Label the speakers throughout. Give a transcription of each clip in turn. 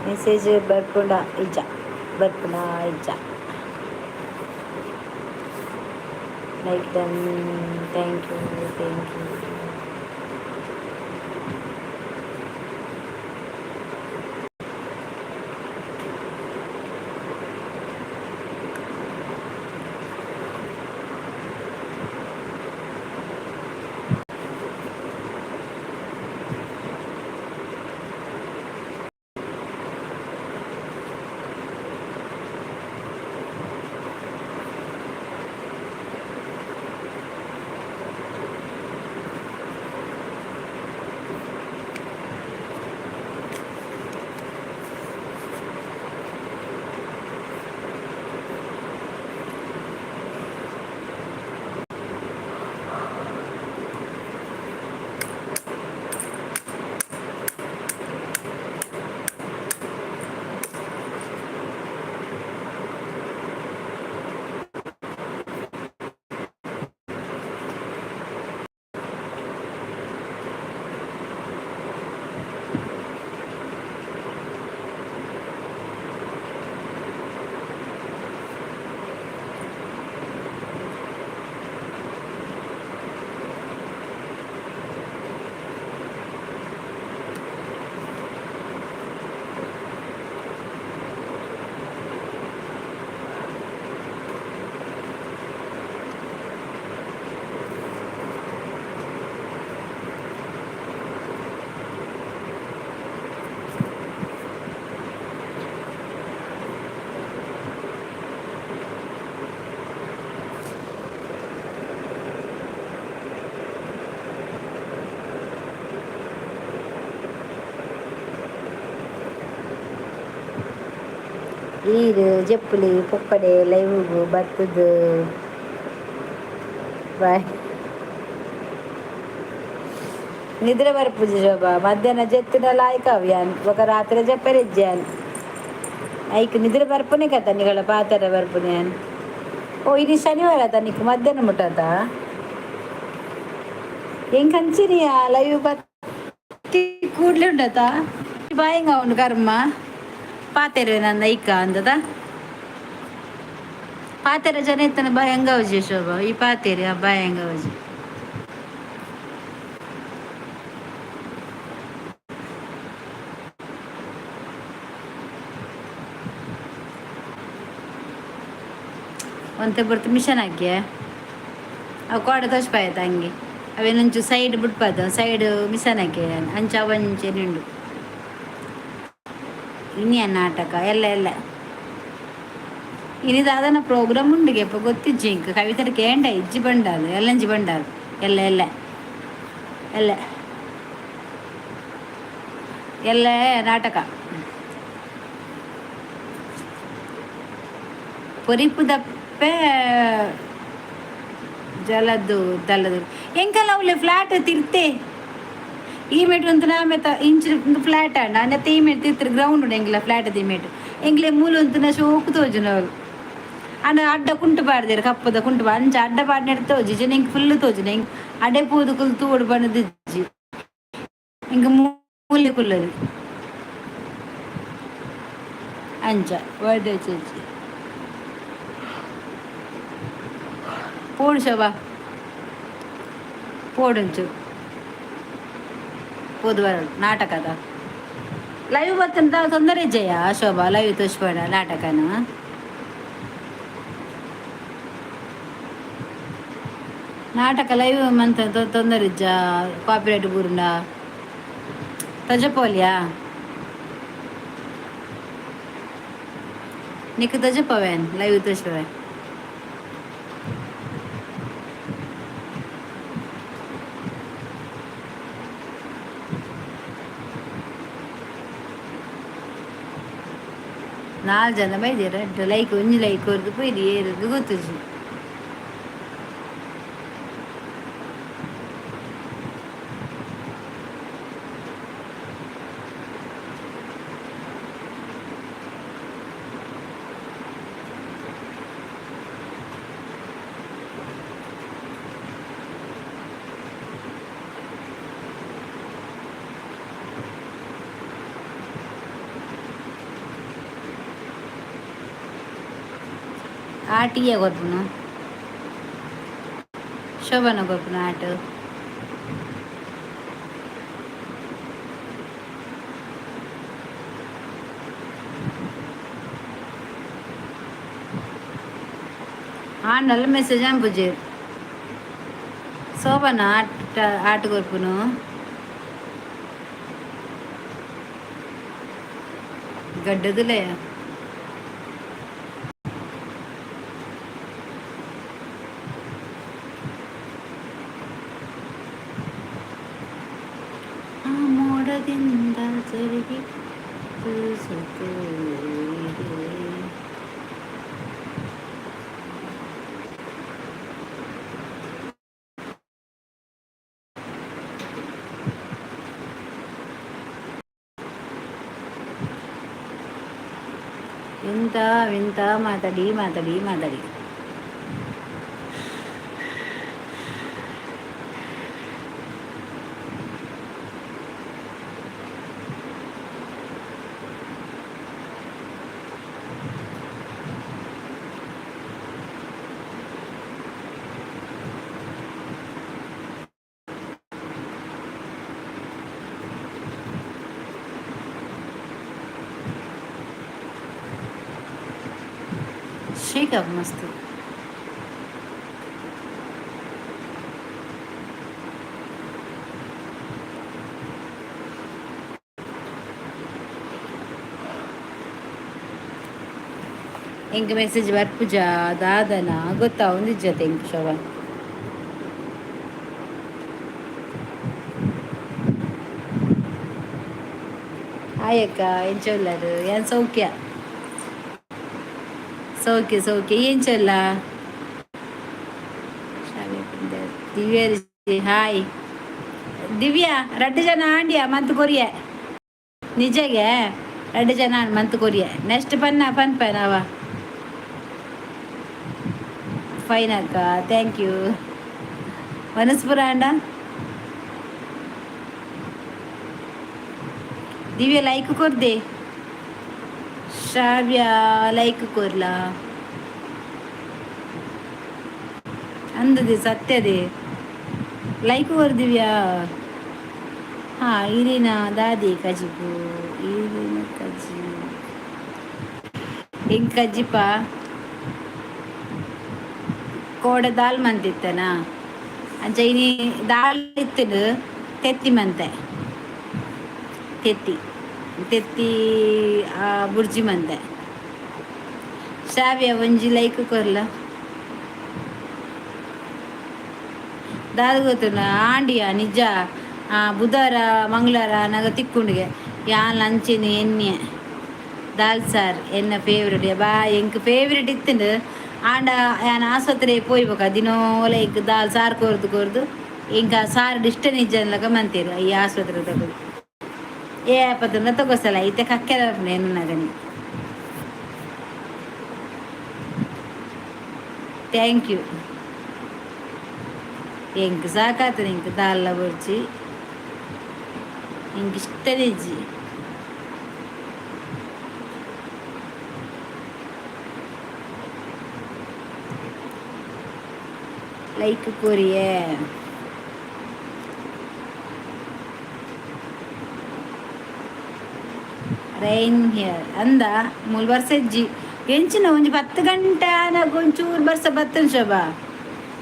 Speaker 1: Message ಬರ್ಪುಂಡ ಇಜ್ಜ ಬರ್ಪುಂಡ ಇಜ್ಜ? Like done. Thank you, thank you. ಈರ್ ಜೆಪ್ಪುಲಿ ಪೊಕ್ಕಡೆ live ಬತ್ತುದು. Boy. ನಿದ್ರೆ ಬರ್ಪುಜಿ ಶೋಭಾ. ಮಧ್ಯಾಹ್ನ ಜೆತ್ತಿನ ಲಾಯ್ಕ ಅವ್ಯಾನ್ ಬೊಕ ರಾತ್ರಿ ಜೆಪ್ಪರಿಜ್ಜಾನ್. ಐಕ್ ನಿದ್ರೆ ಬರ್ಪುನೆ ಕತ ನಿಗಳ ಪಾತೆರ ಬರ್ಪುನೆ. ಓ, ಇದು ಶನಿವಾರ ಆತ ನಿಕ್ ಮಧ್ಯಾಹ್ನ ಮುಟ್ಟತ ಎಂಕ್ ಅಂಚಿನಿಯ ಲೈವ್ ಬತ್ತಿ ಕೂಡ್ಲೆ ಉಂಡತ. ಬಾಯಿಂಗ ಉಂಡು ಕರ್ಮ ಪಾತೆರ ನನ್ನ ಐಕ ಅಂದದ ಪಾತೆರ ಜನ ಇತ್ತನ ಬಾಯಂಗವಜಿ ಶೋಭಾ. ಈ ಪಾತೆರಿ ಆ ಬಾಯಂಗವಜಿ. ಒಂತೆ ಬರ್ತು ಮಿಷನ್ ಹಾಕಿ ಅವು ಕೋಡೆ ತೋಚ್ಪಾಯ್ತು ಹಂಗೆ. ಅವೇನೊಂಚು ಸೈಡ್ ಬಿಡ್ಪಾದ ಸೈಡ್ ಮಿಷನ್ ಹಾಕಿ ಅಂಚ ಅವಂಚೆ ನಿಂಡು. ಇನಿಯ ನಾಟಕ ಎಲ್ಲ ಎಲ್ಲ ಇನಿ ದಾದನ ಪ್ರೋಗ್ರಾಮ್ ಉಂಡುಗೆ ಇಪ್ಪ ಗೊತ್ತಿಜ್ಜಿ ಇಂಕ್. ಕವಿತಡ ಕೇಂಡ ಇಜ್ಜಿ ಬಂಡಾಲು ಎಲ್ಲಂಜಿ ಬಂಡಾಲು ಎಲ್ಲ ಎಲ್ಲ ಎಲ್ಲ ಎಲ್ಲ ನಾಟಕ ಪೊರಿಪುದಪ್ಪೆ ಜಲದ್ದು ದಲ್ಲದು ಎಂಕಲ್ಲ ಅವಳೆ ಫ್ಲಾಟ್ ತಿರ್ತೆ. ಈ ಮೇಟ್ ಒಂದು ನಾಮೆತ ಇಂಚ್ ಫ್ಲಾಟ್ ಅಂಡ ಅನ್ನತ್ತೆ. ಈ ಮೇಟ್ ತಿರ್ತಾರೆ ಗ್ರೌಂಡ್ ಉಂಡು ಎಂಗ್ಲ ಫ್ಲಾಟ್. ಈ ಮೇಟ್ ಎಂಗ್ಲೆ ಮೂಲ ಉಂತುನ ಶೋಕು ತೋಜುನವರು ಅಂಡ ಅಡ್ಡ ಕುಂಟು ಪಾಡ್ದೇರು ಕಪ್ಪದ ಕುಂಟು ಅಂಚ ಅಡ್ಡ ಪಾಡ್ನೆಡ್ ತೋಜಿ ಜನ ಎಂಕ್ ಫುಲ್ ತೋಜುನ. ಎಂಕ್ ಅಡೆ ಪೋದು ಕುಲ್ ತೋಡು ಬಣ್ಣದಿಜ್ಜಿ. ಎಂಕ್ ಮೂಲೆ ಕುಲ್ಲದು ಅಂಚ ವರ್ಡೆ ಚೇಚಿ ಪೋಡು ಶೋಭಾ, ಪೋಡುಂಚು ಪೋದು ಬರೋಡು ನಾಟಕದ ಲೈವ್ ಬತ್ತಂತ ತೊಂದರೆ ಜಯ ಶೋಭಾ. ಲೈವ್ ತೋಚ್ಬೇಡ ನಾಟಕನ. ನಾಟಕ ಲೈವ್ ಮಂತ ತೊಂದರೆ ಇಜ್ಜ. ಕಾಪಿರೈಟ್ ಬೂರುಂಡ ತಜಪೋಲಿಯಾ ನಿಕ್ ತಜಪವೇನ್ ಲೈವ್ ತೋಚ್ಪವೆ. ನಾಲ್ ಜನ ಬೈದಿರ ಲೈಕ್ ಒಂಜಿ ಲೈಕ್ ಕೊರ್ದು ಪೋಯ್ದು ಏರುದು ಗೊತ್ತುಜಿ. ಆಟ ಇಯ ಕೊರ್ಪುನು ಶೋಭನ ಕೊರ್ಪುನು ಆಟ. ಆಂಡಲ ಮೆಸೇಜ್ ಅನ್ಪುಜೆರ್. ಶೋಭನ ಆಟ ಆಟ ಕೊರ್ಪುನು. ಗಡ್ಡದಲೇ ಆ ಮೋಡದಿಂದ ಜರುಗಿ. ಎಂತ ಎಂತ ಮಾತಾಡಿ ಮಾತಾಡಿ ಮಾತಾಡಿ. ಶೇಕ್ ಮಸ್ತ್. ಎಂಕ್ ಮೆಸೇಜ್ ಬರ್ಪುಜ ದಾದನ ಗೊತ್ತಾವೊಂದಿಜ್ಜತೆ ಎಂಕ್ ಶೋಭನ್. ಹಾಯ್ ಅಕ್ಕ, ಎಂಚ ಉಲ್ಲರ್? ಯಾನ್ ಸೌಖ್ಯ, ಸೌಖ್ಯ ಸೌಖ್ಯ. ಎಂಚಲ್ಲ? ದಿವ್ಯ, ಹಾಯ್ ದಿವ್ಯಾ. ರಡ್ಡು ಜನ ಆಂಡಿಯ ಮಂತ್ ಕೊರಿಯ. ನಿಜಗೆ ರಡ್ಡು ಜನ ಮಂತ್ ಕೊರಿಯ. ನೆಕ್ಸ್ಟ್ ಪನ್ನ ಪನ್ಪೇನವ. ಫೈನ್ ಅಕ್ಕ, thank you. ಮನಸ್ಪುರ ಅಂಡ. ದಿವ್ಯ ಲೈಕ್ ಕೊರ್ದೆ. ಶ್ರಾವ್ಯ ಲೈಕ್ ಕೊರ್ಲಾ ಅಂದದೆ ಸತ್ಯದೆ. ಲೈಕ್ ಕೊರ್ ದಿವ್ಯಾ. ಹಾ, ಇರಿನ ದಾದಿ ಕಜಿಪು? ಇರಿನ ಕಜಿ ಎಂಕ್ ಕಜ್ಜಿಪ ಕೋಡೆ ದಾಲ್ ಮಂತಿತ್ತನ. ಅಂಚ ಇನಿ ದಾಲ್ ಇತ್ತುಂಡು, ತೆತ್ತಿ ಮಂತೆ. ತೆತ್ತಿ ತೆತ್ತಿ ಬುರ್ಜಿ ಮಂತೆ. ಶ್ರಾವ್ಯ, ಒಂಜಿ ಲೈಕ್ ಕೊರ್ಲ. ದಾದ ಗೊತ್ತುಂಡ ಆಂಡಿಯ ನಿಜ. ಬುಧವಾರ ಮಂಗಳವಾರ ನಗ ತಿಕ್ಕುಂಡಿಗೆ ಯಾನ್ ಅಂಚೆನೆ ಎಣ್ಣೆ. ದಾಲ್ ಸಾರ್ ಎನ್ನ ಫೇವ್ರೆಟ್ ಬಾ. ಎಂಕ್ ಫೇವ್ರೆಟ್ ಇತ್ತುಂಡು. ಆಂಡ ಯಾನ್ ಆಸ್ಪತ್ರೆ ಪೋಯ್ಬೊಕ ದಿನೋಲ ಎಂಕ್ ದಾಲ್ ಸಾರು ಕೊರ್ದು ಕೊರ್ದು ಎಂಕ್ ಆ ಸಾರು ಇಷ್ಟ ನಿಜ ಮಂತೇರು ಈ ಆಸ್ಪತ್ರೆ. ಏ ಪತುಂಡ ತಗೋಸಲ ಇತ್ತೆ ಕಕ್ಕೆದ ಎನ್ನುನಗನಿ. Thank you. ಎಂಕ್ ಸಾಕಾತದೆ. ಎಂಕ್ ದಾಲ್ಲ ಬೊರ್ಚಿ, ಎಂಕ್ ಇಷ್ಟನೇ ಇಜ್ಜಿ. ಲೈಕ್ ಕೊರಿಯೆ. ರೈನ್ here ಅಂದ. ಮೂಲು ಬರ್ಸ ಇಜ್ಜಿ. ಎಂಚಿನ ಒಂಜಿ 10 ಗಂಟೆ ಆನಗ ಒಂಚೂರು ಬರ್ಸ ಬತ್ತನ್ ಶೋಭಾ,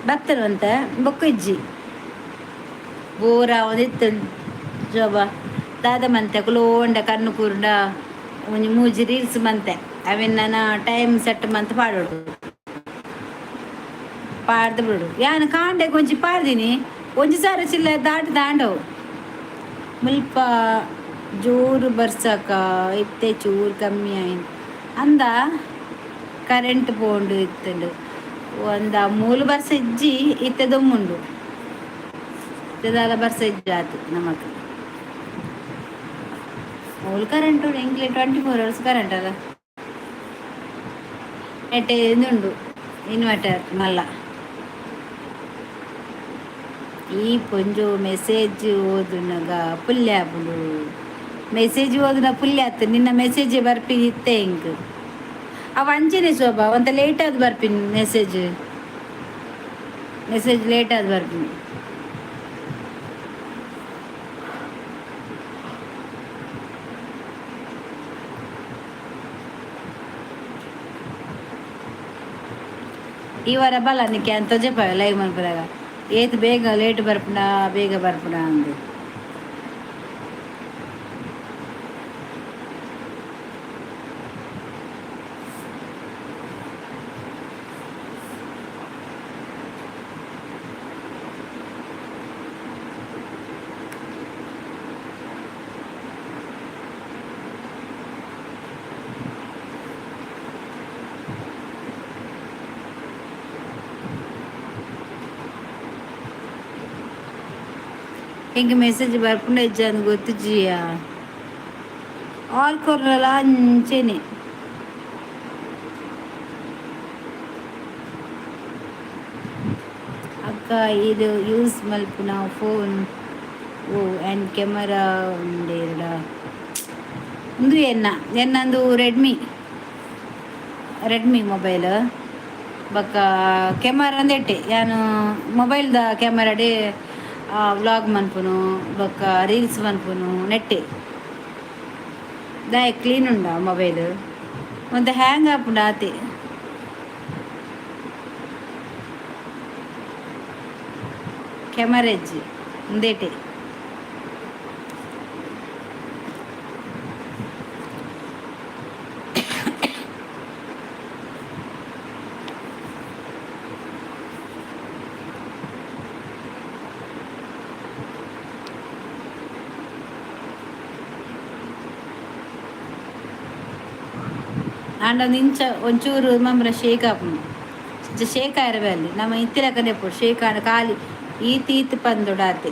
Speaker 1: ಬತ್ತನ ಒಂತೆ, ಬೊಕ್ಕ ಇಜ್ಜಿ. ಬೋರ್ ಆವೊಂದಿತ್ತು ಶೋಭಾ. ದಾದ ಮಂತೆ? ಕುಲೋಂಡ ಕಣ್ಣು ಕೂರ್ಂಡ ಒಂಜಿ ಮೂಜಿ ರೀಲ್ಸ್ ಮಂತೆ. ಅವೆನ್ ನನ ಟೈಮ್ ಸೆಟ್ ಮಂತ್ ಪಾಡೋಡು. ಪಾಡ್ದು ಬಿಡು. ಯಾನ್ ಕಾಂಡೆಗ್ ಒಂಜಿ ಪಾಡ್ದಿನಿ. ಒಂಜಿ ಸಾರ ಚಿಲ್ಲ ದಾಟ್ ದಾಂಡವು. ಮುಲ್ಪ ಜೋರು ಬರ್ಸಕ, ಇತ್ತೆ ಚೂರು ಕಮ್ಮಿ ಆಯ್ತು ಅಂದ. ಕರೆಂಟ್ ಪೋಂಡು ಇತ್ತುಂಡು. ಒಂದ ಮೂಲು ಬರ್ಸ ಇಜ್ಜಿ. ಇತ್ತೆ ದೊಮ್ಮುಂಡು. ಇತ್ತೆ ದಾಲ ಬರ್ಸ ಇಜ್ಜಿ ಆತು ನಮಕ್. ಮೂಲು ಕರೆಂಟ್ ಉಂಡು ಎಂಕ್ಲೆ. 24 ಅವರ್ಸ್ ಕರೆಂಟ್ ಅಲ್ಲ. ನೆಟ್ಟೆ ಉಂಡು ಇನ್ವರ್ಟರ್ ಮಲ್ಲ. ಈ ಪೊಂಜು ಮೆಸೇಜ್ ಓದುನಗ ಪುಲ್ಯ ಆಪುಂಡು. ಮೆಸೇಜ್ ಓದುನ ಪುಲ್ಯ ಆತು. ನಿನ್ನ ಮೆಸೇಜ್ ಬರ್ಪಿ ಇತ್ತೆ ಎಂಕ್. ಅವು ಅಂಚೆನೆ ಶೋಭಾ, ಒಂತ ಲೇಟ್ ಆದ್ ಬರ್ಪಿನಿ ಮೆಸೇಜ್. ಮೆಸೇಜ್ ಲೇಟ್ ಆದ್ ಬರ್ಪಿನಿ. ಈ ವಾರ ಬಲ್ಲ ನಿಕ್ಕೆ ಅಂತ ಜಪ ಲೈವ್ ಮನ್ಪುನಾಗ ಏತ್ ಬೇಗ ಲೇಟ್ ಬರ್ಪುಂಡ, ಬೇಗ ಬರ್ಪುಂಡ ಅಂದ್. ಎಂಕ್ ಮೆಸೇಜ್ ಬರ್ಪುಂಡ ಇಜ್ಜ ಅಂದ್ ಗೊತ್ತುಜ್ಜಿಯಾ. ಆಲ್ ಕೊರ್ರಲ ಅಂಚೆನೆ. ಅಕ್ಕ ಈರ್ ಯೂಸ್ ಮಲ್ಪುನ ಫೋನ್ ಒವು ಆ್ಯಂಡ್ ಕ್ಯಾಮೆರಾ ಉಂಡೇರ್ಡ. ಉಂದು ಎನ್ನ ಎನ್ನಂದು ರೆಡ್ಮಿ, ರೆಡ್ಮಿ ಮೊಬೈಲ್. ಬೊಕ್ಕ ಕ್ಯಾಮರಾ ಅಂದೆಟ್ಟೆ ಯಾನ್ ಮೊಬೈಲ್ದ ಕ್ಯಾಮರಾಡೆ ವ್ಲಾಗ್ ಮನ್ಪುನು ಬೊಕ್ಕ ರೀಲ್ಸ್ ಮನ್ಪುನು ನೆಟ್ಟೆ. ದಾಯೆ ಕ್ಲೀನ್ ಉಂಡಾ ಮೊಬೈಲ್? ಒಂತೆ ಹ್ಯಾಂಗ್ ಆಪುಂಡು ಆತೆ. ಕ್ಯಾಮರಾ ಇಜ್ಜಿ ಉಂದೆಟೆ. ಆಂಡ ಒಂದ್ ಇಂಚ ಒಂಚೂರು ಮಮ್ರ ಶೇಕ್ ಆಪುಂಡು. ಇಂಚ ಶೇಕ್ ಆಯೆರೆ ಬಲ್ಲಿ ನಮ ಇತ್ತಿಲಕನೆ ಇಪ್ಪೊಡು. ಶೇಕ್ ಆಂಡ ಖಾಲಿ ಈತ್ ಈತ್ ಪಂದೊಡು ಆತೆ.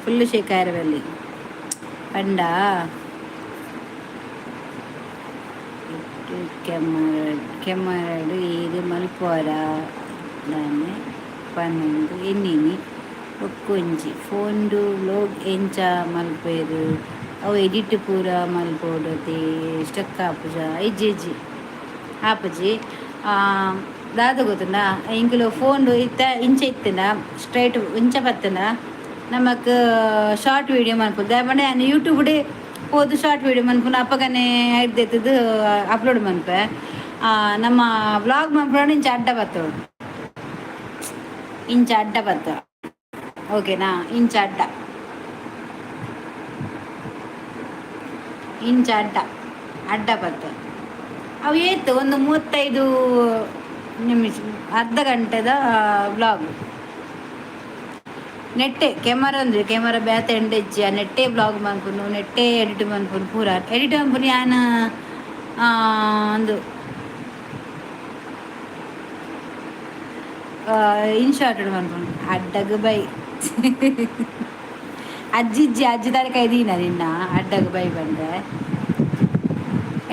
Speaker 1: ಫುಲ್ ಶೇಕ್ ಆಯೆರೆ ಬಲ್ಲಿ ಪಂಡ. ಕೆಮರಾಡ್ ಈರ್ ಮಲ್ಪುವರ ದಾನೆ ಪನೊಂದು ಎನ್ನಿನಿ. ಬೊಕ್ಕೊಂಜಿ ಫೋನ್ಡು ವ್ಲೋಗ್ ಎಂಚ ಮಲ್ಪುವೆರ್ ಅವು ಎಡಿಟ್ ಪೂರ ಮಲ್ಪೊಡತೆ ಸ್ಟಕ್ ಆಪುಜ. ಇಜ್ಜಿ ಇಜ್ಜಿ ಆಪುಜಿ. ದಾದ ಗೊತ್ತುಂಡ, ಎಂಕುಲು ಫೋನ್ ಇತ್ತ ಇಂಚ ಇತ್ತ್ಂಡ ಸ್ಟ್ರೈಟ್ ಇಂಚ ಬತ್ತ್ಂಡ ನಮಕ್ ಶಾರ್ಟ್ ವೀಡಿಯೋ ಮನ್ಪುದು. ದಾಯೆ ಪಂಡ ಯಾನ್ ಯೂಟ್ಯೂಬ್ ಪೋದು ಶಾರ್ಟ್ ವೀಡಿಯೋ ಮನ್ಪುನ ಅಪಗನೆ ಐಡ್ದ್ ಅಪ್ಲೋಡ್ ಮನ್ಪೆ. ನಮ್ಮ ವ್ಲಾಗ್ ಮನ್ಪುನ ಇಂಚ ಅಡ್ಡ ಬತ್ತೋಡು, ಇಂಚ ಅಡ್ಡ ಬತ್ತ. ಓಕೆನಾ? ಇಂಚ ಅಡ್ಡ, ಇಂಚ ಅಡ್ಡ ಅಡ್ಡ ಬತ್ತ. ಅವು ಏತ್ ಒಂದು 35 ನಿಮಿಷ, ಅರ್ಧ ಗಂಟೆದ ವ್ಲಾಗ್. ನೆಟ್ಟೆ ಕ್ಯಾಮರಾ ಅಂದ್ರೆ ಕ್ಯಾಮರಾ ಬೇತೆ ಎಂಡೆಜ್ಜಿ. ಆ ನೆಟ್ಟೆ ವ್ಲಾಗ್ ಮನ್ಪುನು, ನೆಟ್ಟೆ ಎಡಿಟ್ ಮನ್ಪುನು, ಪೂರ ಎಡಿಟ್ ಮನ್ಪುನು ಯಾನ್. ಅಂದು ಇನ್ ಶಾರ್ಟ್ ಮನ್ಪುನು. ಅಡ್ಡಗ್ ಬೈ ಅಜ್ಜಿ ಇಜ್ಜಿ, ಅಜ್ಜಿ ತರಕಾಯಿ ದೀನ ನಿನ್ನ ಅಡ್ಡಗ್ ಬೈ ಬಂದೆ.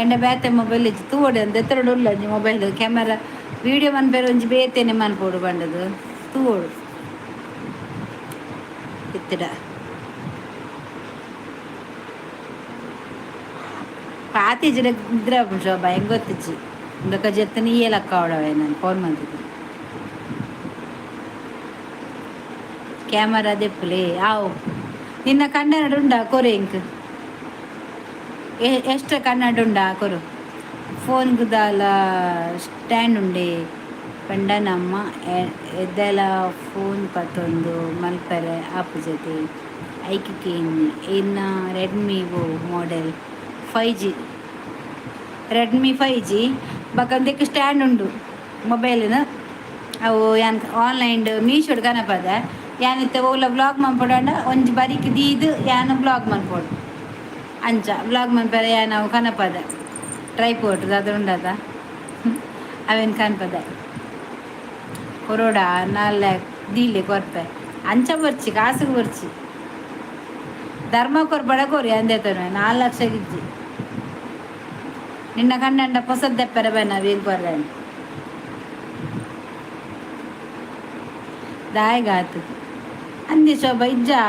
Speaker 1: ಎಂಡ ಬೇತೆ ಮೊಬೈಲ್ ಇಜ್ಜಿ, ತೂವೊಡು ಅಂದ್ ಎತ್ತರಡು ಉಲ್ಲ ಒಂಜಿ ಮೊಬೈಲ್. ಕ್ಯಾಮರಾ ವೀಡಿಯೋ ಮನ್ಪೆರೆ ಒಂಜಿ ಬೇತೆನೆ ಮನ್ಪೊಡು ಪಂಡದು ತೂವೊಡು ಇತ್ತಿಡ. ಪಾತಿಜಿಡ ನಿದ್ರೆ ಆಪುಂಡು ಶೋಭಾ, ಎಂಕ್ ಗೊತ್ತಿಜ್ಜಿ. ಬೊಕ ಜೆತ್ತುನ ಈಯೆ ಲಕ್ಕಾವೊಡವೆ ನಾನು ಫೋನ್ ಮಂತುದು. ಕ್ಯಾಮರಾ ದೆಪ್ಪುಲೆ ಆವು. ನಿನ್ನ ಕನ್ನಡ ಉಂಡಾ ಕೊರು ಎಂಕ್. ಎಷ್ಟ ಕನ್ನಡ ಉಂಡಾ ಕೊರು. ಫೋನ್ಗ್ ದಾಲ ಸ್ಟ್ಯಾಂಡ್ ಉಂಡೆ ಪಂಡ ನಮ್ಮ ಎದ್ದೆಲ ಫೋನ್ ಪತೊಂದು ಮಲ್ಪೆರೆ ಆಪುಜತೆ. ಐಕ್ ಕೇನ್ನಿ. ಎನ್ನ Redmi ಒವು model? 5G. Redmi 5G. ಬೊಕ ಉಂದೆಕ್ ಸ್ಟ್ಯಾಂಡ್ ಉಂಡು ಮೊಬೈಲ್ನ. ಅವು ಯಾನ್ ಆನ್ಲೈನ್ ಮೀಶೋಡ್ ಕನಪದೆ. ಯಾನ್ ಇತ್ತೆ ಒವ್ಲ ವ್ಲಾಗ್ ಮನ್ಪೊಡಾಂಡ ಒಂಜಿ ಬರಿಕ್ ದೀದ್ ಯಾನ್ ವ್ಲಾಗ್ ಮನ್ಪೊಡು. ಅಂಚ ವ್ಲಾಗ್ ಮನ್ಪೆರೆ ಯಾನ್ ಅವು ಕನಪದೆ. ಟ್ರೈಪೋಡ್ ದಾದ ಉಂಡತ, ಅವೆನ್ ಕನ್ಪದೆ. ಕೊರೊಡ ನಾಲ್ ದೀಲೆ ಕೊರ್ಪೆ. ಅಂಚ ಬೊರ್ಚಿ, ಕಾಸುಗು ಬೊರ್ಚಿ. ಧರ್ಮ ಕೊರ್ಪಡ ಕೊರಿ ಅಂದೆತನ 4 ಲಕ್ಷ ಇಜ್ಜಿ. ನಿನ್ನ ಕಣ್ಣಂಡ ಪೊಸದ್ದೆಪ್ಪರೆ ಬನ್ನ ಅವೇನ್ ಕೊರ್ರೆ. ದಾಯೆಗಾತ್ ಅಂದಿ ಶೋಭಾ ಇಜ್ಜಾ?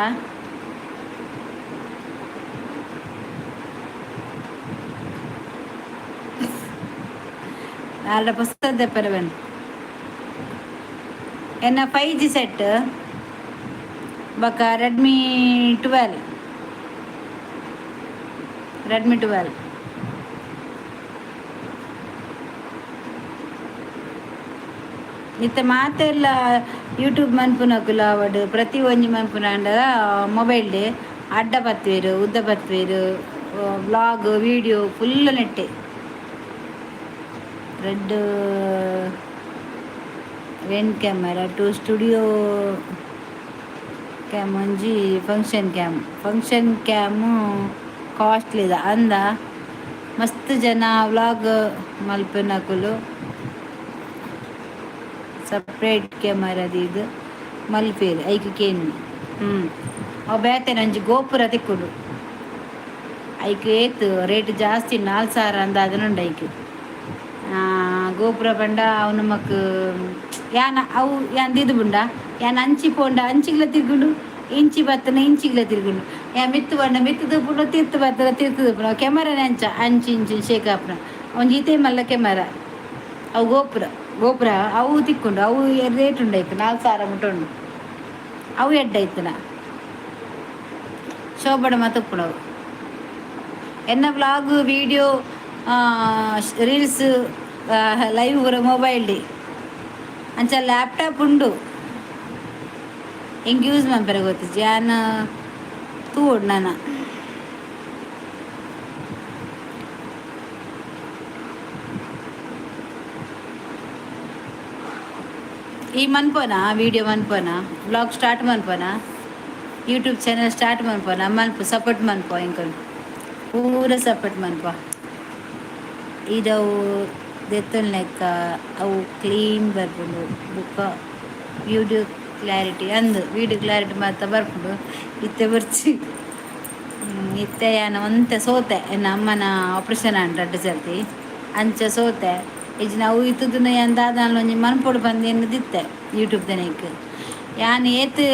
Speaker 1: ಆರ್ಡ ಪುಸ್ತಕ ದೆಪ್ಪರೆ. ಎನ್ನ 5G set ಬೊಕ್ಕ ರೆಡ್ಮಿ 12, ರೆಡ್ಮಿ 12. ಇತ್ತೆ ಮಾತೆಲ್ಲ ಯೂಟ್ಯೂಬ್ ಮನ್ಪುನಕುಲು ಆವಡ್, ಪ್ರತಿ ಒಂಜಿ ಮನ್ಪುನ ಮೊಬೈಲ್ ಅಡ್ಡ ಪತ್ವೇರು, ಉದ್ದ ಪತ್ವೇರು, ವ್ಲಾಗ್, ವೀಡಿಯೋ ಫುಲ್ ನೆಟ್ಟೆ. Red when camera, to studio cam, ಒಂಜಿ ಫಂಕ್ಷನ್ ಕ್ಯಾಮ್. ಫಂಕ್ಷನ್ ಕ್ಯಾಮು ಕಾಸ್ಟ್ಲಿದ ಅಂದ. ಮಸ್ತ್ ಜನ ವ್ಲಾಗ್ ಮಲ್ಪುನಕುಲು ಸಪ್ರೇಟ್ ಕ್ಯಾಮರಾ ದೀದ್ ಮಲ್ಪೇರು. ಐಕ್ ಕೇನ್ ಅವು ಬೇತೆ ಒಂಜಿ ಗೋಪುರ ತಿಕ್ಕುಂಡು. ಐಕ್ ಏತ್ ರೇಟ್ ಜಾಸ್ತಿ, 4000 ಅಂದ ಅದನ್ನುಂಡು. ಐಕ್ ಗೋಪುರ ಪಂಡ ಅವು ನಮಕ್ ಯಾನ ಅವು ಯಾನ್ ದೀದ್ ಬುಂಡ. ಯಾನ್ ಅಂಚಿ ಪೋಂಡ ಅಂಚಿಗ್ಲ ತಿರ್ಗುಂಡು, ಇಂಚಿ ಬತ್ತನ ಇಂಚಿಗ್ಲ ತಿರ್ಗುಂಡು. ಯಾ ಮಿತ್ತು ಪಂಡ ಮಿತ್ತು ತೂಪುಂಡು, ತಿರ್ತು ಬತ್ತನ ತಿರ್ತು ತೂಪುಂಡು. ಕೆಮರಾನೆ ಅಂಚ ಅಂಚಿ ಇಂಚಿ ಶೇಕ್ ಆಪುನ ಒಂಜಿ ಇತೇ ಮಲ್ಲ ಕೆಮರಾ ಅವು. ಗೋಪುರ, ಗೋಪುರ ಅವು ತಿಕ್ಕುಂಡು. ಅವು ರೇಟ್ ಉಂಡು ಐಕ್, 4000 ಮುಟ ಉಂಡು. ಅವು ಎಡ್ಡೆ ಐತನ ಶೋಭಡ ಮಾತ ಉಪ್ಪುನವು. ಎನ್ನ ವ್ಲಾಗ್, ವೀಡಿಯೋ, ರೀಲ್ಸ್, ಲೈವ್ ಪೂರ ಮೊಬೈಲ್. ಅಂಚ ಲ್ಯಾಪ್ಟಾಪ್ ಉಂಡು, ಎಂಕ್ ಯೂಸ್ ಮನ್ಪೆರೆ ಗೊತ್ತಿಜ್ಜಿ. ಯಾನ್ ತೂವೊಡು ನನ. ಈ ಮನ್ಪೋನಾ? ವೀಡಿಯೋ ಮನ್ಪೋನಾ? ವ್ಲಾಗ್ ಸ್ಟಾರ್ಟ್ ಮನ್ಪೋನಾ? ಯೂಟ್ಯೂಬ್ ಚಾನಲ್ ಸ್ಟಾರ್ಟ್ ಮನ್ಪೋನಾ? ಮನ್ಪು, ಸಪೋರ್ಟ್ ಮನ್ಪೋ. ಎಂಕುಲು ಪೂರ ಸಪೋರ್ಟ್ ಮನ್ಪ. ಇದವು ದೆತ್ತೊನ್ ಲೆಕ್ಕ ಅವು ಕ್ಲೀನ್ ಬರ್ಪುಂಡು. ಬುಕ್ಕ ವೀಡಿಯೋ ಕ್ಲಾರಿಟಿ ಅಂದು, ವೀಡಿಯೋ ಕ್ಲಾರಿಟಿ ಮಾತ ಬರ್ಪುಂಡು. ಇತ್ತೆ ಬರ್ಚಿ. ಇತ್ತೆ ಯಾನ್ ಒಂತೆ ಸೋತೆ. ಎನ್ನ ಅಮ್ಮನ ಆಪ್ರೇಷನ್ ಆಂಡ್ ರಡ್ಡ್ ಸರ್ತಿ, ಅಂಚ ಸೋತೆ. ಇಜ್ಜಿನ ಅವು ಇತ್ತುದುನ ಯಾನ್ ದಾದಾಂಡಲ ಒಂಜಿ ಮನ್ಪೊಡು ಪಂದ್ ಎನ್ನುದಿತ್ತೆ ಯೂಟ್ಯೂಬ್ ದನೆಕ್. ಯಾನ್ ಏತ್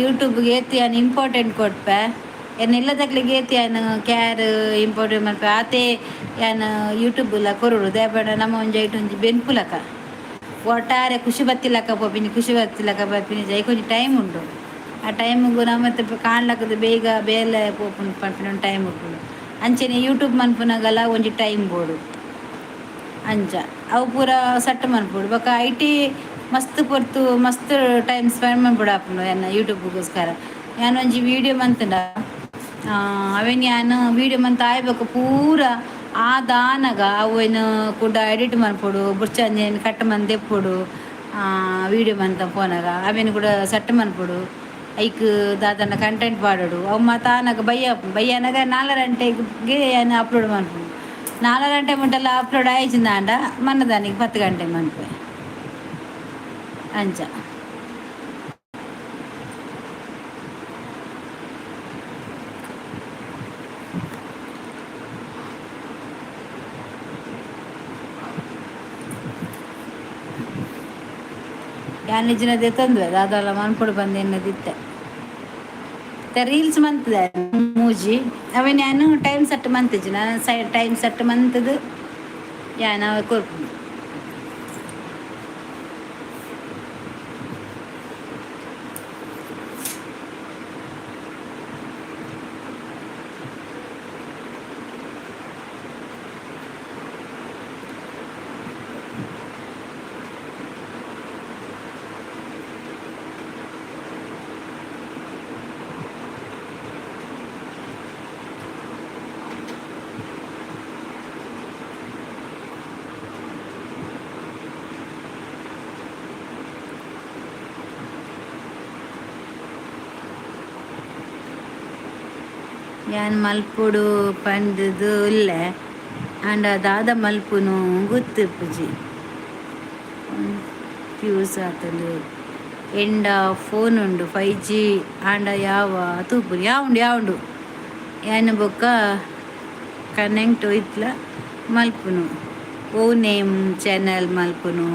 Speaker 1: ಯೂಟ್ಯೂಬ್ಗೆ ಏತ್ ಯಾನ್ ಇಂಪಾರ್ಟೆಂಟ್ ಕೊರ್ಪೆ, ಎನ್ನ ಇಲ್ಲದಕ್ಲೆಗ್ ಏತ್ ಯಾನ್ ಕ್ಯಾರ್ ಇಂಪಾರ್ಟೆಂಟ್ ಮನ್ಪೆ, ಆತೆ ಯಾನ್ ಯೂಟ್ಯೂಬ್ಲ ಕೊರೊಡು. ದಾಯೆ ಪಂಡ ನಮ್ಮ ಒಂಜಿ ಐಟ್ ಒಂಜಿ ಬೆನ್ಪುಲಕ ಒಟ್ಟಾರೆ ಖುಷಿ ಬತ್ತಿಲಕ ಪೋಪಿನಿ, ಖುಷಿ ಬತ್ತಿಲಕ ಬರ್ಪಿನಿ. ಐಕ್ ಒಂಜಿ ಟೈಮ್ ಉಂಡು. ಆ ಟೈಮ್ಗು ನಮ್ಮ ಕಾಣ್ಲಕ್ಕದ ಬೇಗ ಬೇಲೆ ಪೋಪುಂಡು ಪನ್ಪಿನ ಒಂದು ಟೈಮ್ ಉಪ್ಪುಂಡು. ಅಂಚೆನೆ ಯೂಟ್ಯೂಬ್ ಮನ್ಪುನಗಲ ಒಂಜಿ ಟೈಮ್ ಬೋಡು. ಅಂಚ ಅವು ಪೂರ ಸೆಟ್ ಮನ್ಪೊಡು. ಬೊಕ್ಕ I T ಮಸ್ತ್ ಪೊರ್ತು, ಮಸ್ತ್ ಟೈಮ್ ಸ್ಪೆಂಡ್ ಮನ್ಪೊಡು ಆಪುಂಡು ಎನ್ನ ಯೂಟ್ಯೂಬ್ಗೋಸ್ಕರ. ಯಾನ್ ಒಂಜಿ ವೀಡಿಯೋ ಮಂತ್ಂಡ ಅವೆನ್ ಯಾನ್ ವೀಡಿಯೋ ಮಂತ್ ಆಯ್ ಬೊಕ್ಕ ಪೂರ ಆದಾನಗ ಅವೆನ್ ಕುಡ ಎಡಿಟ್ ಮನ್ಪೊಡು. ಬುರ್ಚಂಜೆನ್ ಕಟ್ ಮಂತ್ ದೆಪ್ಪೊಡು. ವೀಡಿಯೋ ಮಂತ ಪೋನಗ ಅವೆನ್ ಕೂಡ ಸೆಟ್ ಮನ್ಪೊಡು. ಐಕ್ ದಾದನ ಕಂಟೆಂಟ್ ಪಾಡೊಡು. ಅವು ಮಾತ ಆನಗ ಬಯ್ಯ ಬಯ್ಯ ಆನಗ 4 ಗಂಟೆಗೆ ಯಾನ್ ಅಪ್ಲೋಡ್ ಮನ್ಪುನು. 4 ಗಂಟೆ ಮುಟ್ಟಲ ಅಪ್ಲೋಡ್ ಆಯ್ಚಿಂದಾಂಡ ಮನ್ನದಾನಿಗೆ 10 ಗಂಟೆ ಮನ್ಪೆ. ಅಂಚ ಯಾನ್ ನಿಜಿನ ದೆತ್ತೊಂದುವೆ ದಾದಾಲ ಮನ್ಪೊಡು ಪಂದ್ ಎನ್ನದಿತ್ತೆ. ರೀಲ್ಸ್ ಮಂತದೆ ಮೂಜಿ. ಅವೆನ್ ಯಾನ್ ಟೈಮ್ ಸೆಟ್ ಮಂತಿಜ್ಜಿ. ನಾನು ಸೈ ಟೈಮ್ ಸೆಟ್ ಮಂತದು ಯಾನ್ ಅವೆ ಕೊರ್ಪುನು. ಯಾನ್ ಮಲ್ಪೊಡು ಪಂಡ್ದ್ ಉಲ್ಲೆ, ಆಂಡ ದಾದ ಮಲ್ಪುನು ಗೊತ್ತಿಪ್ಪುಜಿ. ಕನ್ಫ್ಯೂಸ್ ಆತುಂಡು. ಎಂಡ ಫೋನ್ ಉಂಡು, 5G ಆಂಡ ಯಾವ ತೂಪುನು. ಯಾವುಂಡು, ಯಾವುಂಡು. ಯಾನ್ ಬೊಕ್ಕ ಕನೆಕ್ಟ್ ಇತ್ಲ ಮಲ್ಪುನು, ಓ ನೇಮ್ ಚಾನಲ್ ಮಲ್ಪುನು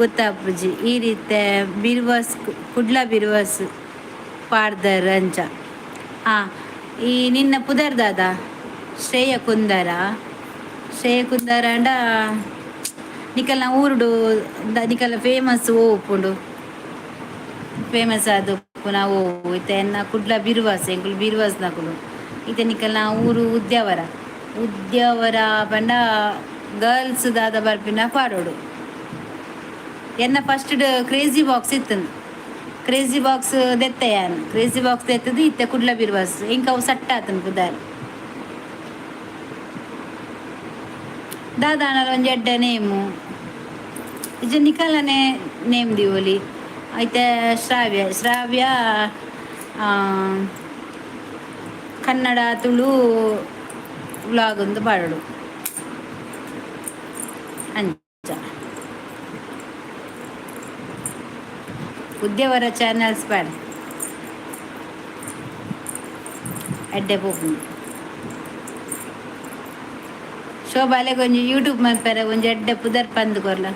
Speaker 1: ಗೊತ್ತಾಪುಜಿ. ಈ ರೀತಿ ಬಿರ್ವಾಸ್, ಕುಡ್ಲ ಬಿರ್ವಾಸ್ ಪಾಡ್ದರ್ ಅಂಚ. ಹಾಂ, ಈ ನಿನ್ನ ಪುದರ್ ದಾದ? ಶ್ರೇಯ ಕುಂದರ? ಶ್ರೇಯ ಕುಂದರ ಅಂಡ ನಿಕಲ್ನ ಊರುಡು ನಿಕಲ್ನ ಫೇಮಸ್ ಓ ಉಪ್ಪುಂಡು, ಫೇಮಸ್ ಆದ್ ಉಪ್ಪುನ ಓ? ಇತ್ತೆ ಎನ್ನ ಕುಡ್ಲ ಬಿರುವಾಸ್, ಎಂಕುಲು ಬಿರುವಾಸ್ ನಕುಲು. ಇತ್ತೆ ನಿಕಲ್ನ ಊರು ಉದ್ಯಾವರ. ಉದ್ಯಾವರ ಪಂಡ ಗರ್ಲ್ಸ್ ದಾದ ಬರ್ಪಿನ ಪಾಡೋಡು. ಎನ್ನ ಫಸ್ಟ್ ಕ್ರೇಜಿ ಬಾಕ್ಸ್ ಇತ್ತು. ಕ್ರೇಜಿ ಬಾಕ್ಸ್ ದೆತ್ತೆ ಯಾನ್. ಕ್ರೇಜಿ ಬಾಕ್ಸ್ ದೆತ್ತದು ಇತ್ತೆ ಕುಡ್ಲ ಬಿರ್ವಾಸ್. ಇಂಕ ಅವು ಸಟ್ಟ ಆತನ್ ಪುದಾರ್. ದಾದಾನಲ ಒಂಜಿ ಎಡ್ಡೆ ನೇಮು ಇಜ್ಜ ನಿಕಲನೆ ನೇಮ್ ದೀವೊಲಿ. ಐತೆ ಶ್ರಾವ್ಯ, ಶ್ರಾವ್ಯ ಕನ್ನಡ ತುಳು ವ್ಲಾಗ್ ಒಂದು ಪಾಡೋಡು ಅಂಚ. ಉದ್ಯವರ ಚಾನೆಲ್ಸ್ ಪಾಡ್, ಎಡ್ಡೆ ಪೋಪುಂಡು. ಶೋಭಾ, ಅಲೆಗ್ ಒಂಜಿ ಯೂಟ್ಯೂಬ್ ಮನ್ಪೆರೆ ಒಂಜಿ ಎಡ್ಡೆ ಪುದರ್ ಪಂದ್ ಕೊರ್ಲ.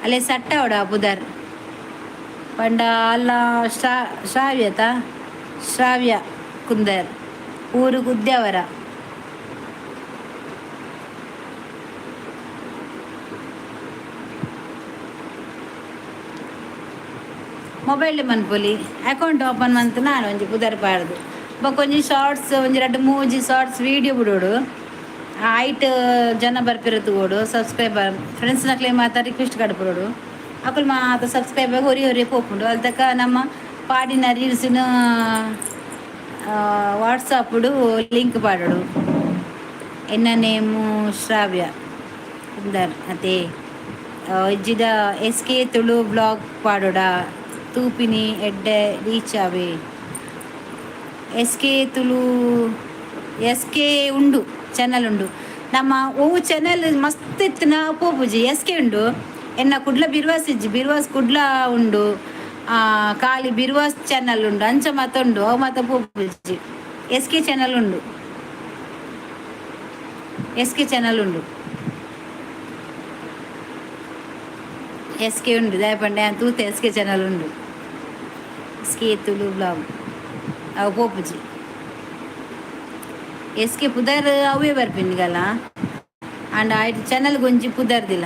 Speaker 1: ಅಲೆ ಸಟ್ಟ ಅವಡ ಪುದರ್ ಪಂಡ ಅಲ್ಲ. ಶ್ರಾವ್ಯತ, ಶ್ರಾವ್ಯ ಕುಂದರ್, ಊರು ಉದ್ಯಾವರ. ಮೊಬೈಲ್ ಮನ್ಪೊಲಿ, ಅಕೌಂಟ್ ಓಪನ್ ಮಂತ್ ನಾನು ಒಂಜಿ ಪುದರ್ ಪಾಡ್ದು ಬೊಕ್ಕ ಒಂಜಿ ಶಾರ್ಟ್ಸ್, ಒಂಜಿ ರಡ್ಡ್ ಮೂಜಿ ಶಾರ್ಟ್ಸ್ ವೀಡಿಯೋ ಬಿಡೋಡು. ಐಟ್ ಜನ ಬರ್ಪಿರ ತೂವೊಡು. ಸಬ್ಸ್ಕ್ರೈಬರ್ ಫ್ರೆಂಡ್ಸ್ ನಕ್ಲೆ ಮಾತ ರಿಕ್ವೆಸ್ಟ್ ಕಡಪುರೋಡು. ಅಕುಲು ಮಾತ ಸಬ್ಸ್ಕ್ರೈಬ್ ಆಗಿ ಒರಿ ಒರಿ ಪೋಪುಂಡು. ಅಲ್ತಕ ನಮ್ಮ ಪಾಡಿನ ರೀಲ್ಸ್ನ ವಾಟ್ಸಪ್ಡು ಲಿಂಕ್ ಪಾಡೋಡು. ಎನ್ನ ನೇಮು ಶ್ರಾವ್ಯ ಕುಂದರ್ ಅತೆ. ಇಜ್ಜಿಡ ಎಸ್ ಕೆ ತುಳು ಬ್ಲಾಗ್ ಪಾಡೋಡ, ತೂಪಿನಿ ಎಡ್ಡೆ ರೀಚ್ ಆವೆ. S K Tulu, S K ಉಂಡು, ಚಾನಲ್ ಉಂಡು. ನಮ್ಮ ಓ ಚಾನಲ್ ಮಸ್ತ್ ಇತ್ತಿನ ಪೋಪುಜಿ. ಎಸ್ ಕೆ ಉಂಡು. ಎನ್ನ ಕುಡ್ಲ ಬಿರ್ವಾಸ್ ಇಜ್ಜಿ, ಬಿರ್ವಾಸ್ ಕುಡ್ಲ ಉಂಡು. ಖಾಲಿ ಬಿರ್ವಾಸ್ ಚಾನಲ್ ಉಂಡು. ಅಂಚ ಮಾತ ಉಂಡು, ಅವು ಮಾತ ಪೋಪುಜಿ. ಎಸ್ ಕೆ ಚಾನಲ್ ಉಂಡು, ಎಸ್ ಕೆ ಚಾನಲ್ ಉಂಡು, ಎಸ್ ಕೆ ಉಂಡು. ದಾಯೆ ತೂತೆ ಎಸ್ ಕೆ ಚಾನಲ್ ಉಂಡು. ಎಸ್ ಕೆ ತುಳು ಬ್ಲಾಗ್ ಅವು ಪೋಪುಜಿ. ಎಸ್ ಕೆ ಪುದರ್ ಅವೇ ಬರ್ಪಿನಿಗಲ್ಲ. ಅಂಡ್ ಆಯ್ತು, ಚಾನಲ್ ಒಂಜಿ ಪುದರ್ದಿಲ್ಲ.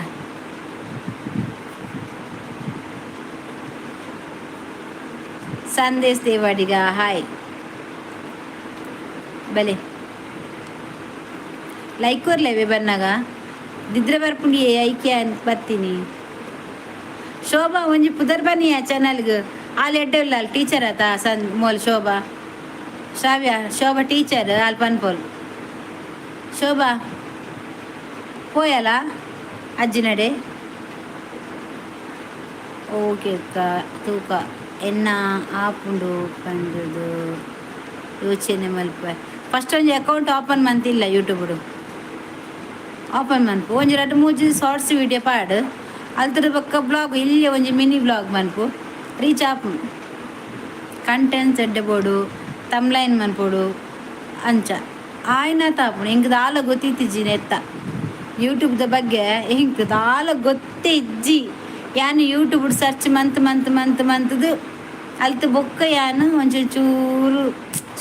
Speaker 1: ಸಂದೇಶ್ ದೇವಾಡಿಗ ಹಾಯ್. ಬಲೆ ಲೈಕ್ ಕೊರ್ಲೇವೆ ಬನ್ನಾಗ ದಿದ್ರೆ ಬರ್ಪುಂಡಿ ಐಕ್ಯ ಬರ್ತೀನಿ. ಶೋಭಾ, ಒಂಜಿ ಪುದರ್ ಬನ್ನಿ ಆ ಚಾನಲ್ಗ್. ಆಲ್ ಎಡ್ಡೆ ಇಲ್ಲ ಟೀಚರ್ ಆತ. ಸನ್ ಮೋಲ್ ಶೋಭಾ, ಶ್ರಾವ್ಯ, ಶೋಭಾ ಟೀಚರ್. ಆಲ್ ಪನ್ಪೋಲ್. ಶೋಭಾ ಪೋಯಲ್ಲ ಅಜ್ಜಿನಡೆ. ಓಕೆ ಅಕ್ಕ. ತೂಕ ಎನ್ನ ಆಪುಂಡು ಪಂಡುದು ಯೋಚನೆ ಮಲ್ಪ. ಫಸ್ಟ್ ಒಂಜಿ ಅಕೌಂಟ್ ಓಪನ್ ಮಂತಿಲ್ಲ ಯೂಟ್ಯೂಬ್ಡು. ಓಪನ್ ಮನ್ಪು, ಒಂಜಿ ರಡ್ಡ್ ಮೂಜಿ ಶಾರ್ಟ್ಸ್ ವೀಡಿಯೋ ಪಾಡು. ಅಲ್ತರ ಬೊಕ್ಕ ಬ್ಲಾಗ್ ಇಲ್ಲಿ ಒಂಜಿ ಮಿನಿ ಬ್ಲಾಗ್ ಮನ್ಪು, ರೀಚ್ ಆಪುಂಡು. ಕಂಟೆಂಟ್ಸ್ ಎಡ್ಡೆ ಬೋಡು, ತಮ್ಲೈನ್ ಮನ್ಪೊಡು. ಅಂಚ ಆಯ್ನ ತಾಪುಂಡು. ಎಂಕ್ ದಾಲ ಗೊತ್ತಿತ್ತಿಜ್ಜಿ ನೆತ್ತ ಯೂಟ್ಯೂಬ್ದ ಬಗ್ಗೆ. ಎಂಕ್ ದಾಲ ಗೊತ್ತೇ ಇಜ್ಜಿ. ಯಾನ್ ಯೂಟ್ಯೂಬ್ ಸರ್ಚ್ ಮಂತ್ ಮಂತ್ ಮಂತ್ ಮಂತ್ದು ಅಲ್ತ್ ಬೊಕ್ಕ ಯಾನ್ ಒಂಚೂರು ಚೂರು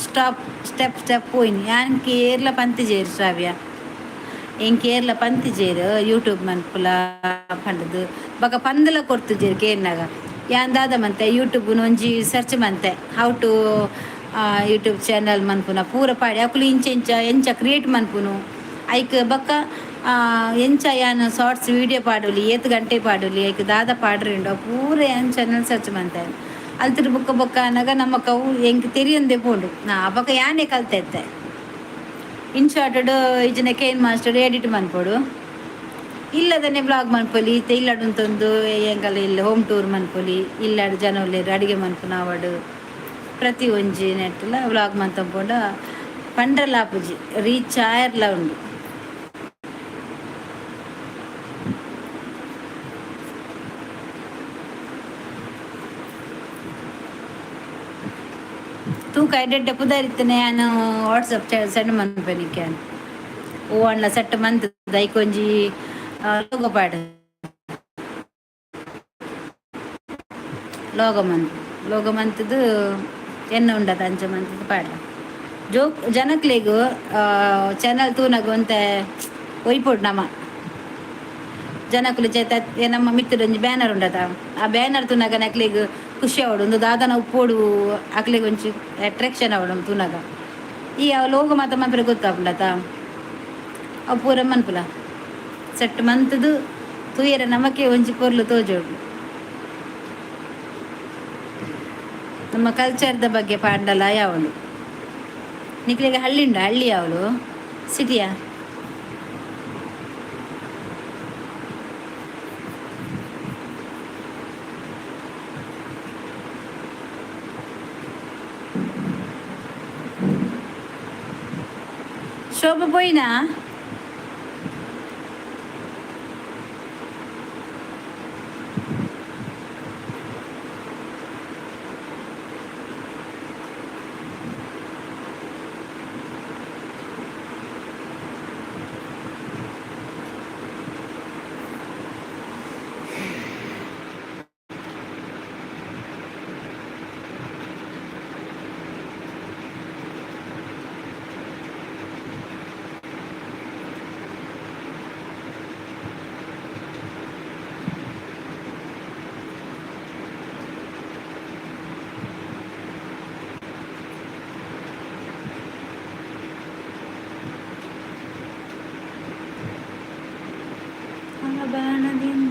Speaker 1: ಸ್ಟಾಪ್ ಸ್ಟೆಪ್ ಸ್ಟೆಪ್ ಪೋಯಿನಿ. ಯಾನ್ ಕೇರ್ಲ ಪಂತಿಜೇರ್ ಶ್ರಾವ್ಯ, ಎಂಕ್ ಏರ್ಲ ಪಂತಿಜೇರ್ ಯೂಟ್ಯೂಬ್ ಮನ್ಪುಲ ಪಂಡದು. ಬೊಕ ಪಂದಲ ಕೊರ್ತುಜೆರ್ ಕೇನ್ನಗ. ಯಾನ್ ದಾದ ಮಂತೆ, ಯೂಟ್ಯೂಬ್ ಒಂಜಿ ಸರ್ಚ್ ಮಂತೆ, how to YouTube channel ಮನ್ಪುನ ಪೂರ ಪಾಡಿ. ಅಕುಲು ಇಂಚ ಇಂಚ ಎಂಚ ಕ್ರಿಯೇಟ್ ಮನ್ಪುನು, ಐಕ್ ಬೊಕ್ಕ ಎಂಚ ಯಾನ್ ಶಾರ್ಟ್ಸ್ ವೀಡಿಯೋ ಪಾಡೊಲಿ, ಏತ್ ಗಂಟೆ ಪಾಡೊಲಿ, ಐಕ್ ದಾದ ಪಾಡ್ರಿಂಡು ಪೂರ ಯಾನ್ ಚಾನಲ್ ಸರ್ಚ್ ಮಂತೆ. ಅಲ್ತಿರ್ ಬೊಕ್ಕ ಬೊಕ್ಕ ಅನಗ ನಮಕ್ ಅವು ಎಂಕ್ ತೆರಿಯಂದೆ ಪೋಂಡು. ನಾ ಅಪಗ ಯಾನೇ ಕಲ್ತೆತ್ತೆ. ಇನ್ ಶಾರ್ಟೆಡ್ ಇಜ್ಜಿಂಡ ಕೇನ್ ಮಾಸ್ಟರ್ ಎಡಿಟ್ ಮನ್ಪೊಡು. ಇಲ್ಲದನೆ ಬ್ಲಾಗ್ ಮನ್ಪೊಲಿ. ಇತ್ತೆ ಇಲ್ಲಡ್ ಉಂತೊಂದು ಎಂಕಲ್ಲ ಇಲ್ಲ ಹೋಮ್ ಟೂರ್ ಮನ್ಪೊಲಿ. ಇಲ್ಲಡ್ ಜನ ಉಲ್ಲೆರ್, ಅಡಿಗೆ ಮನ್ಪುನ ಆವಡ್, ಪ್ರತಿ ಒಂಜಿ ನೆಟ್ಟುಲ ವ್ಲಾಗ್ ಮಂತೊಂಪುಂಡ ಪಂಡ್ರಲ ಆಪುಜಿ, ರೀಚ್ ಆಯರ್ಲ ಉಂಡು. ತೂಕ ಎಡ್ಡೆ ಪುದರ್ ಇತ್ತನೆ. ಯಾನ್ ವಾಟ್ಸಪ್ ಸೆಂಡ್ ಮನ್ಪೆ ನಿಕ್ಕೆ. ಓ ಅಣ್ಣ ಸೆಟ್ ಮಂತ್ ಐಕೊಂಜಿ ಲೋಗೋ ಪಾಡ್, ಲೋಗೋ ಮಂತ್, ಲೋಗೋ ಮಂತ್ದು ಎನ್ನ ಉಂಡತ ಅಂಚ ಮಂತ್ದು ಪಾಡ್ಲ. ಜೋಕ್ ಜನಕ್ಲೆಗ್ ಚಾನಲ್ ತೂನಗ ಒಂತೆ ಒಯ್ಪೊಡು ನಮ. ಜನಕುಲು ಚೇತ ನಮ್ಮ ಮಿತ್ತದ ಒಂಜಿ ಬ್ಯಾನರ್ ಉಂಡತ. ಆ ಬ್ಯಾನರ್ ತೂನಗ ನಕ್ಲೆಗ್ ಖುಷಿ ಆವಡು, ಒಂದು ದಾದನ ಉಪ್ಪೋಡು, ಅಕ್ಲೆಗ್ ಒಂಜಿ ಅಟ್ರಾಕ್ಷನ್ ಆವಡು ತೂನಗ. ಈ ಅವು ಲೋಗೋ ಮಾತ ಮನ್ಪರೆ ಗೊತ್ತಾಪುಂಡತ, ಅವು ಪೂರ ಮನ್ಪುಲ ಸೆಟ್ ಮಂತುದು ತೂಯರೆ ನಮಕೆ ಒಂಜಿ ಪೊರ್ಲು ತೋಜೋಡು. ನಮ್ಮ ಕಲ್ಚರ್ದ ಬಗ್ಗೆ ಪಾಂಡಲ ಯಾವಳು. ನಿಕ್ಲೆಗ್ ಹಳ್ಳಿ ಉಂಡು? ಹಳ್ಳಿ ಯಾವಳು, ಸಿಟಿಯಾ? ಶೋಭ ಪೋಯಿನಾ? ಬಾಣದಿಂದ.